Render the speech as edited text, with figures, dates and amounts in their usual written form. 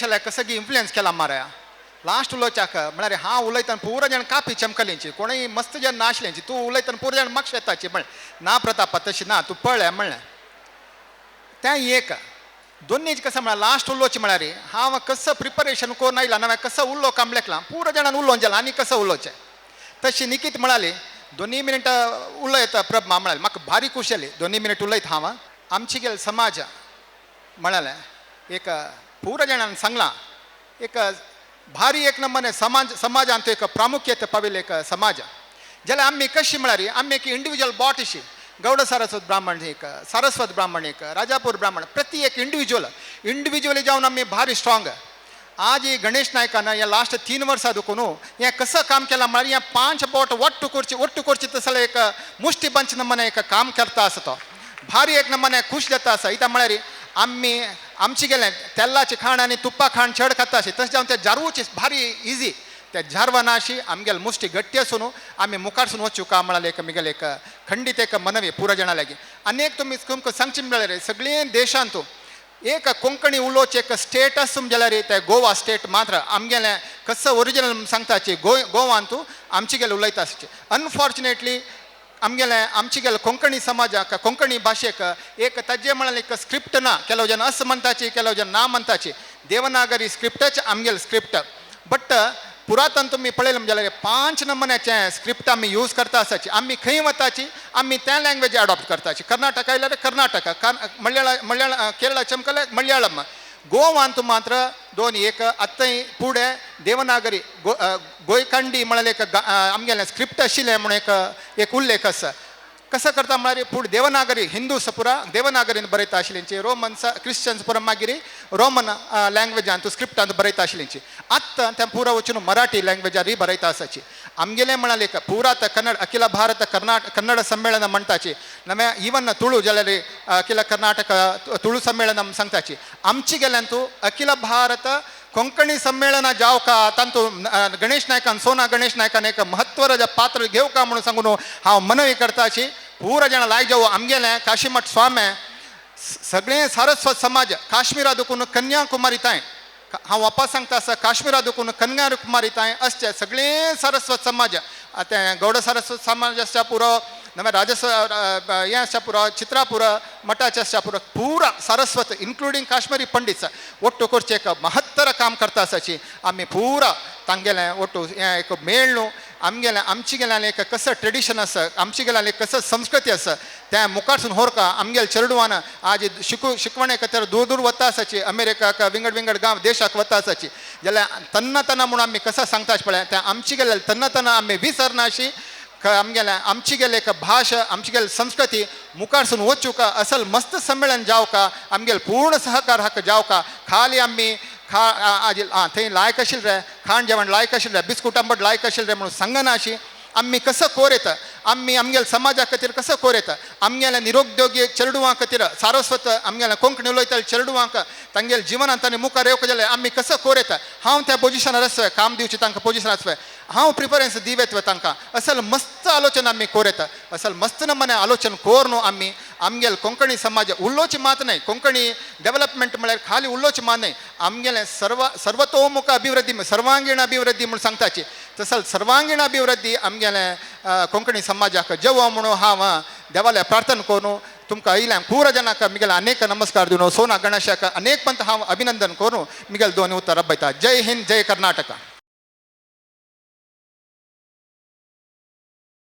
गणेशाला कसं की इन्फ्लुएन्स केला माराया लास्ट उलोवच्याक म्हळ्यार हांव उलयतना पुरो जाण कापी चमकलींची कोणूय मस्त जण नासलेंची तूं उलयतना पुरो जाण मागशे येताची म्हळें ना प्रतापा तशी ना तूं पळय म्हणलें तें एक दोन्ही कसं म्हळ्यार लास्ट उलोवचें म्हळ्यार हांव कसं प्रिपरेशन करून आयला ना हांवें कसं उलो काम लेखलां पुरो जाणान उलोवन जालां आनी कसं उलोवचें. तशी निकीत म्हळाली दोनी मिनटां उलयता प्रभा म्हळाली म्हाका भारी खुश जाली दोनी मिनट उलयत हांव आमची गेल समाज म्हळालें एक पुरो जाणान सांगलां एक भारी एक नंबर समाज समाजांत एक प्रामुख्यते पाविल्ले एक समाज जाल्यार आमी कशी म्हळ्यार आमी एक इंडिविज्युअल बॉट अशी गौड सारस्वत ब्राह्मण एक सारस्वत ब्राह्मण एक राजापूर ब्राह्मण प्रति एक इंडिविज्युअल इंडिविज्युअली जावन आमी भारी स्ट्रॉंग. आज ही गणेश नायकान ह्या लास्ट 3 वर्सां दुखून हें कसं काम केलां म्हळ्यार हें 5 बोट ಒಟ್ಟು करची ಒಟ್ಟು करची तसलें एक मुष्टी बंच नमूने एक काम करता आसा तो भारी एक नमूने खूश जाता आसा. इत्याक म्हळ्यार आमी आमचे गेले तेलाचें खाण आनी तुप्पा खाण चड खाता अशें तशें जावन तें जारवूचें भारी इजी त्या झारवाना अशी आमगेल मुष्टी गट्टी आसून आमी मुखारसून वचूं का म्हळ्यार एक मिगेल एक खंडीत एक मनवी पुरो जाणां लागीं. आनी एक तुमी तुमकां सांगचें म्हळ्यार सगळे देशांत एक कोंकणी उलोवचें एक स्टेटस जाल्यार ते गोवा स्टेट मात्र आमगेलें कसं ओरिजिनल सांगताची गोवांतू आमचे गेले उलयता आसचे. अनफॉर्च्युनेटली आमगेलें आमचे गेले कोंकणी समाजाक कोंकणी भाशेक एक ताजे म्हळ्यार एक स्क्रिप्ट ना. ಕೆಲವು ಜನ अस म्हणटाची ಕೆಲವು जन ना म्हणटाची देवनागरी स्क्रिप्टच आमगेले स्क्रिप्ट बट पुरातन तुमी पळयलें जाल्यार 5 नमुन्याचें स्क्रिप्ट आमी यूज करता आसाची. आमी खंय वताची आमी त्या लँग्वेज अडॉप्ट करताची. कर्नाटका आयल्यार कर्नाटका मल्याळ मल्याळ केरळा चमकले मल्याळम गोवांत मात्र दोन एक आतां फुडें देवनागरी गोंयकांडी म्हळ्यार एक आमगेलें स्क्रिप्ट आशिल्लें म्हणून एक एक उल्लेख आसा. कसं करता म्हळ्यार फुडें देवनागरी हिंदू पुरा देवनागरीन बरयता आशिल्ल्यांची रोमन्स क्रिश्चन्स पुरा मागीर रोमन लँग्वेजान स्क्रिप्टान बरयता आशिल्ल्यांची. आत्तां तें पुरा वचून मराठी लँग्वेजारूय बरयता आसाची. आमगेलें म्हळ्यार एक पुरा आतां कन्नड अखिल भारत कन्नड संमेलन म्हणटाची नव्या इवन तुळू जाल्यार अखिल कर्नाटक तुळू संमेलन सांगताची. आमची गेल्यान तूं अखिल भारत कोंकणी संमेलना जाव का तांतू गणेश नायकान सोना गणेश नायकान एक महत्वाचं पात्र घेव का म्हणून सांगून हांव मनवी करताची. पुरा जाणां लायक जावं आमगेलें काशीमठ स्वामे सगळें सारस्वत समाज काश्मीरा दुखून कन्याकुमारी तांय हांव वापस सांगता आसा काश्मीरा दुखून कन्याकुमारी तांय असचे सगळें सारस्वत समाज आतां गौड सारस्वत समाज आसच्या पुरो नव्या राजस्व हें आसच्या पुरो चित्रापुर मठाचे आसच्या पुरो पुरा सारस्वत इन्क्लुडींग काश्मीरी पंडित्स ಒಟ್ಟು करचें एक महत्तर काम करता आसाची. आमी पुरा तांगेलें ಒಟ್ಟು हें एक मेळ न्हू आमगेलें आमचे गेल्यान एक कसं ट्रेडिशन आसा आमचे गेल्यान एक कसं संस्कृती आसा त्या मुखारसून होरका आमगेले चेडवान आज शिकवणे खातीर दूर दूर वता आसाची अमेरिकाक विंगड विंगड गांव देशाक वता आसाची जाल्यार तन्ना तन्ना म्हणून आमी कसं सांगता पळय त्या आमची गेल्यार तन्ना तन्ना आमी विसरना अशी आमगेलें आमची गेले एक भाशा आमची गेले संस्कृती मुखारसून वचूं का असल मस्त संमेलन जावं का आमगेले पूर्ण सहकार हाका जावं का खाली आमी खा आज आं थंय लायक आशिल्लें रे खाण जेवण लायक आशिल्लें बिस्कूट आंबट लायक आशिल्लें म्हणून सांगना अशी आमी कसं कोर येता आमी आमगेले समाजा खातीर कसं कोर येता आमगेले निरुद्योगी चेडवां खातीर सारस्वत आमगेले कोंकणी उलयताले चेडवांक तांगेले जिवनांत तांणी मुखार येवंक जाल्यार आमी कसं कोर येता. हांव त्या पोजिशनार आसतोय काम दिवचें तांकां पोजिशन आसतोय हांव प्रिफरन्स दिवेत तांकां असल मस्त आलोचन आमी कोर येता असल मस्त नमने आलोचन कोर न्हू आमी आमगेले कोंकणी समाज उलोवची मात न्हय कोंकणी डेवलपमेंट म्हळ्यार खाली उलोवची मात न्हय आमगेले सर्वतोमुख अभिवृद्धी सर्वांगीण अभिवृद्धी म्हूण सांगताची तसल सर्वांगीण अभिवृद्धी आमगेले कोंकणी समाजाक जेवो म्हणून हांव देवाल्या प्रार्थना करून तुमकां आयिल्ल्यान पुरा जनाक मिगेले अनेक नमस्कार दिवन सोना गणेशाक अनेक पंत हांव अभिनंदन करून मिगेले दोन उतर रबयता. जय हिंद जय कर्नाटका.